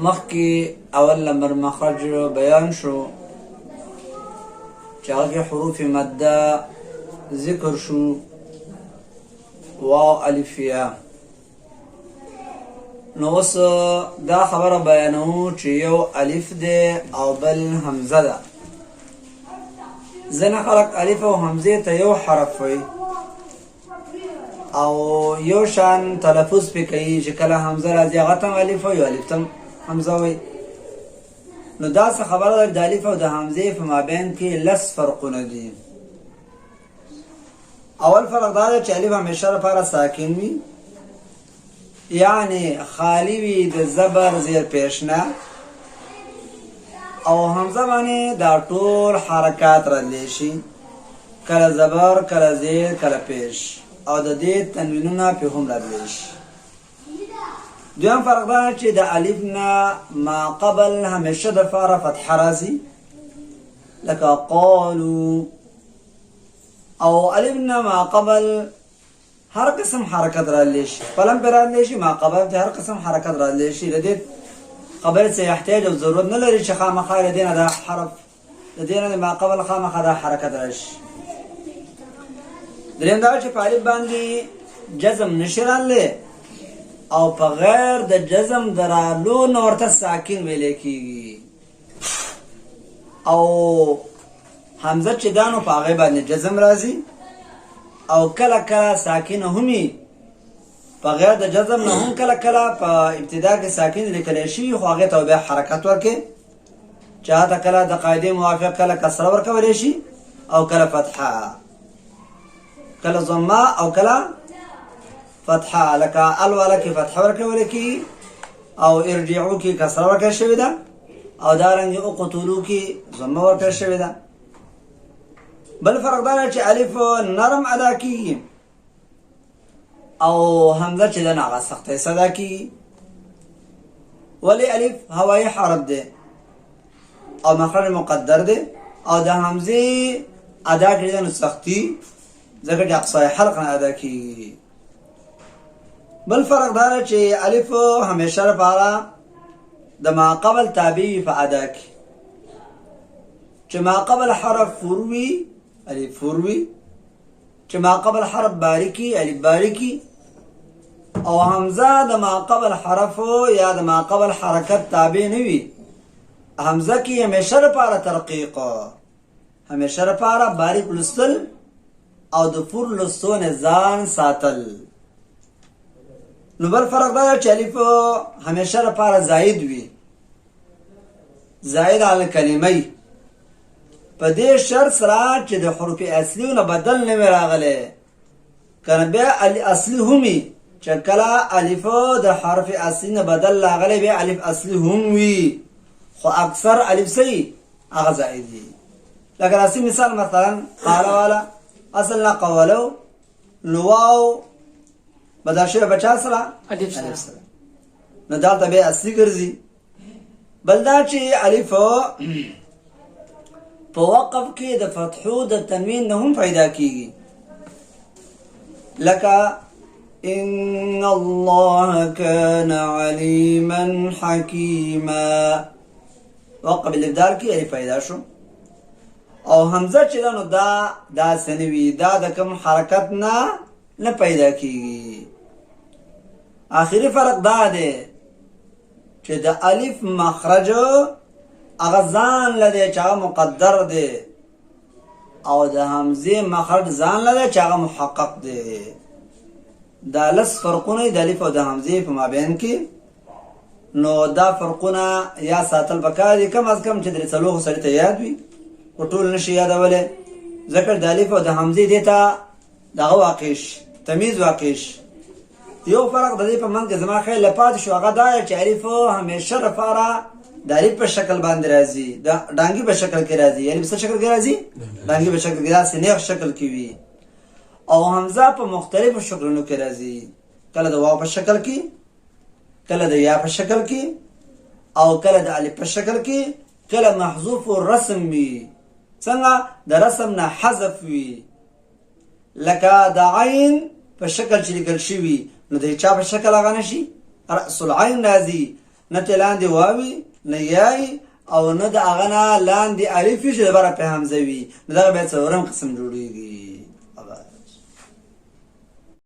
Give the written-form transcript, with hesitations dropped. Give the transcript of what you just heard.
مخکې اول نمبر مخرج بیان شو چې هغه کې حروف مده ذکر شو، واو الف یا. نو اوس دا خبره بیانوو چې یو الف دی او بل همزه ده. ځینې خلک الف او همزې ته یو حرف وایي او یو شان تلفظ پې کوي، چې کله همزه راځي هغه ته هم الف وایي او الف ته هم همزه وایي. نو دا څه خبره ده، د الف او د همزې په مابین کې لس فرقونه دي. اول فرق دا دی چې الف همیشه لپاره ساکن وي، یعنی خالی وي د زبر زیر پیش نه، او همزه باندې دا ټول حرکات راتلی شي، کله زبر، کله زیر، کله پیش، او د دې تنوینونه په هم راتلی شي. دویم فرق دا چې د الف نه ما قبل همیشه د فاره فتحه راځي، لکه قالو، او الف نه ما قبل هر قسم حرکت راتلی شي، خپل هم پرې راتلی شي، ما قبل ته هر قسم حرکت راتلی شي. د دې خبرې څه احتیاج او ضرورت نه لري چې خامخا له دې نه دا حرف، د دې نه ما قبل خامخا دا حرکت راشي. دریم دا چې په الف باندې جزم نشي راتلی او په غیر د جزم د رالو نه ورته ساکن ویلی کېږي، او همزه چې دا نو په هغې باندې جزم راځي، او کله کله ساکن هم وي، په غیر د جزم نه هم کله کله په ابتدا کې ساکن لیکل شي، خو هغې ته بیا حرکت ورکړي چې هغه ته کله د قاعدې موافق کله کسره ورکولی شي او کله فتحه، کله ضمه او کله فتحه، لکه ال والا کې فتحه ورکول کېږي او ارجعو کې کسره ورکړل شوې ده، او دارنګ اقتلو کې ضمه ورکړل شوې ده. بل فرق دا دی چې الف نرم ادا کیږي او همزه چې ده هغه سخته ادا کیږي. ولی الف هوایي حرف دی او مخرج مقدر دی، او د همزې ادا کړې ده نو سختي، ځکه چې اقصای حلق نه ادا کیږي. بل فرق دا دی چې الف همیشه لپاره د ما قبل تابع وي په ادا کې، چې ما قبل حرف فروي الف فروي، چې ما قبل حرف باریکي الف باریکي، او همزه د ما قبل حرف یا د ما قبل حرکت تابع نه وي. همزه کې همیشه لپاره ترقیق، همیشه لپاره باریک لوستل او د پور لوستو نه ځان ساتل. نو بل فرق دا چې الف همیشه لپاره زائد وي، زائد علی کلمه، په دې شرط سره چې د حروف اصلي نه بدل نه وي راغلی، کنه بیا اصلي هم وي، چې کله الف د حرف اصلي نه بدل راغلی بیا الف اصلي هم وي، خو اکثر الف سي هغه زائد وي. لکه راسي مثال، مثلا قال والا اصل نه قولو، نو واو بدل شوی بچا سره الف سره، نو دلته بیا اصلي ګرځي. بل دا چې الف په وقف کې د فتحو د تنوین نه هم پیدا کیږي، لکه ان الله كان عليما حكيما، وقف الابدال کې الف پیدا شو. او همزه چې ده نو دا داسې نه وي، دا د کوم حرکت نه نه پیدا کیږي. آخري فرق دا دی چې د الف مخرج هغه ځان له دی چې هغه مقدر دی، او د همزې مخرج ځان له دی چې هغه محقق دی. دا لس فرقونه د الف او د همزې په مابین کې، نو دا فرقونه یا ساتل پکار دي، کم از کم چې درې څلور خو سړي ته یاد وي، خو ټول نشي یادولی، ځکه د الف او د همزې دې ته دغه واقع شي، تمیز واقع شي. یو فرق د دې په منځ کې زما خیال له پاتې شو، هغه دا چې الف همیشه لپاره د الف په شکل باندې راځي، د ډانګي په شکل کې راځي. الف څه شکل کې راځي؟ ډانګي په شکل کې، داسې نیغ شکل کې وي. او همزه په مختلفو شکلونو کې راځي، کله د واو په شکل کې، کله د یا په شکل کې، او کله د الف په شکل کې، کله محذوف الرسم وي. څنګه؟ د رسم نه حذف وي، لکه د عین په شکل چې لیکل شوي، نو د چا په شکل هغه نشي، رأس العین راځي. نه ته لاندې واوي، نه یای او نه د هغه نه لاندې الف وي چې د بره په همزه وي، نو دغه بیا څلورم قسم جوړېږي.